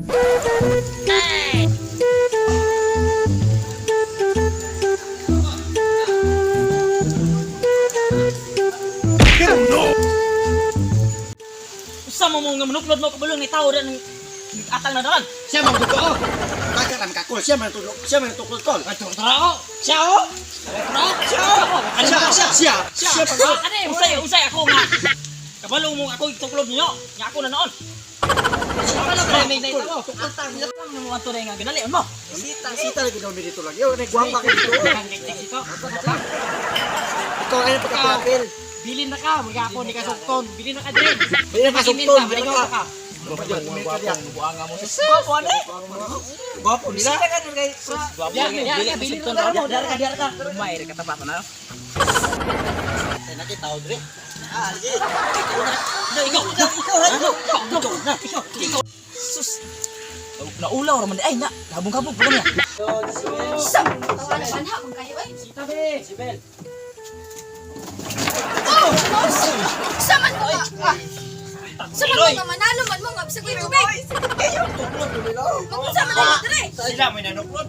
Usa mo mo nga manuklod mo kabulong ni tao rin atang na dalan. Siya man gusto. Kakaram ka kol, siya man tulog, siya man tukol kol. Tara oh. Siya oh. Tara. Siya oh. Siya, siya, siya, siya pa. Ane, usay, usay ako nga. Kabalo mo ako ituklod niyo. Nya ako na noon. Kabalo ka may nay tao. Lang mo ato nga ginali mo. Sita, sita lagi daw dito lagi. Yo, nagwamba ka dito. Ikaw ay pagkapil. Bilin na ka, magkako ni kasukton. Bilin na ka din. Bilin na kasukton, bilin na ka. Gwapo ane. Gwapo nila. Gwapo lagi. Bilin na ka. Diar ka, diar ka. Lumay ra katapat na. Nakita ko dire. Ah, sige. Ikaw, ikaw, ikaw, ikaw, ikaw, ikaw, ikaw. Sus. Naulaw ra man di ay na. Habong-habong pa niya. Sa! Tawa na anha man kayo ay. Sita be, Sibel. Oh! Sa man mo ka? Sa man mo nga manalo man mo nga bisag way tubig. Magunsa man dili dire. Sila may nanuklod.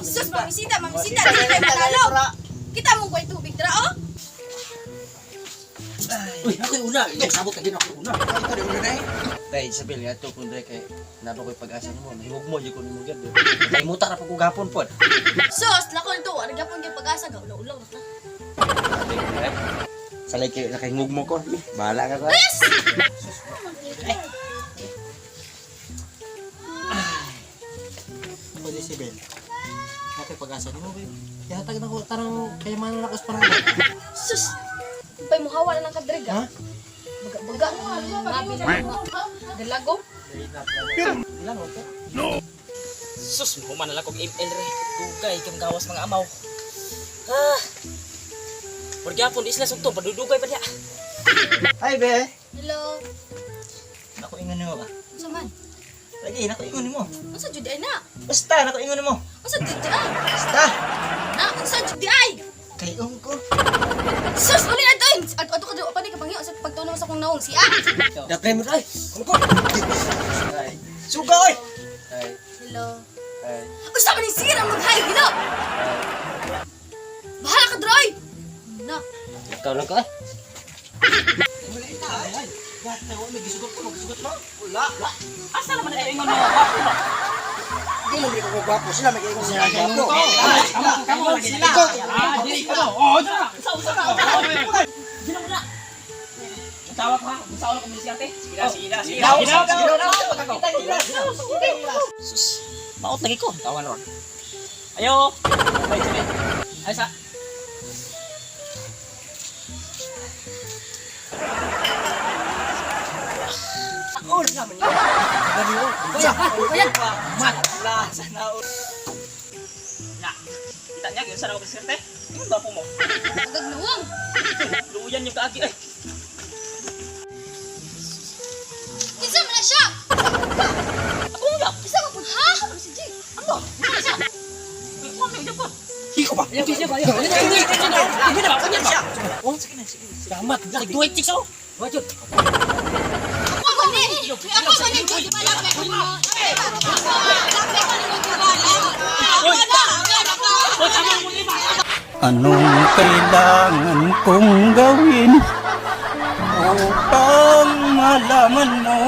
Sus, mamisita, mamisita, dili kay manalo. Kita mo way tubig dira oh. Uy, ako yung una. Ikaw, sabot ka din ako una. Ikaw yung una na eh. Tay, Isabel, nga to kung kay nabo ko'y pag-asa nimo, nahimog mo jud ko nimo gyud. Kay muta ra pag ko gapon pod. Sus, lakon to, arga pon kay pag-asa ga ulaw-ulaw na. Salay kay nakahingog mo ko. Bahala ka ko. Yes! Pwede si Bel. Nako'y pag-asa nimo, babe. Ihatag na ko tarang kayamanan ako sa parang. Sus! Pay mo hawa na lang ka dire ga. Baga baga. Mabi na mo. Dalago. Sus, human na lang kog ML re. Dugay kang gawas mga amaw. Ah. Purgyapon isla sugto padudugay pa diya. Hi, be. Hello. Nako ingon nimo ba? Unsa man? Lagi, nako ingon nimo. Unsa jud ay na? Basta, nako ingon nimo. Unsa jud di ay? Basta. Na, unsa jud di ay? Kay ko. Sus, uli na doon! Ato ato ka doon, pa ka pangyo sa pagtunaw sa kong naong siya. Daplay mo ay. Kumko. Suga oy. Ay, Hello. ay. Unsa man ni sira maghay gino? Bahala ka droy. Na. Ikaw lang ko eh. Asa naman na ingon mo gwapo ba? Hindi mo ko gwapo sila may ingon sila gwapo. Kamo kamo lagi sila. Ah, dili kamo. Oh, usa usa ka. Ginawa na. Tawa ko ha, unsa ko ni ate? Sige na, sige na, sige na. Sige na. Sus, maot lagi ko. Tawa na ron. Ayo. Ay, sige. Ay sa. Na. Kita niya gyud sa na ko biserte. Ingon gwapo mo. Agag nawong. Luyan yung kaagi ay. Kinsa man na siya? Ako nga. Kinsa man pud ha? Ano si Jay? Ano? Ano siya? Kuha mo yung ko. Iko ba? Damat, duhay chicks oh. Wajud. Ako man ni. Ako man ni Jay wala pa ko mo. Wala pa ko nimo Anong kailangan kong gawin upang malaman mo?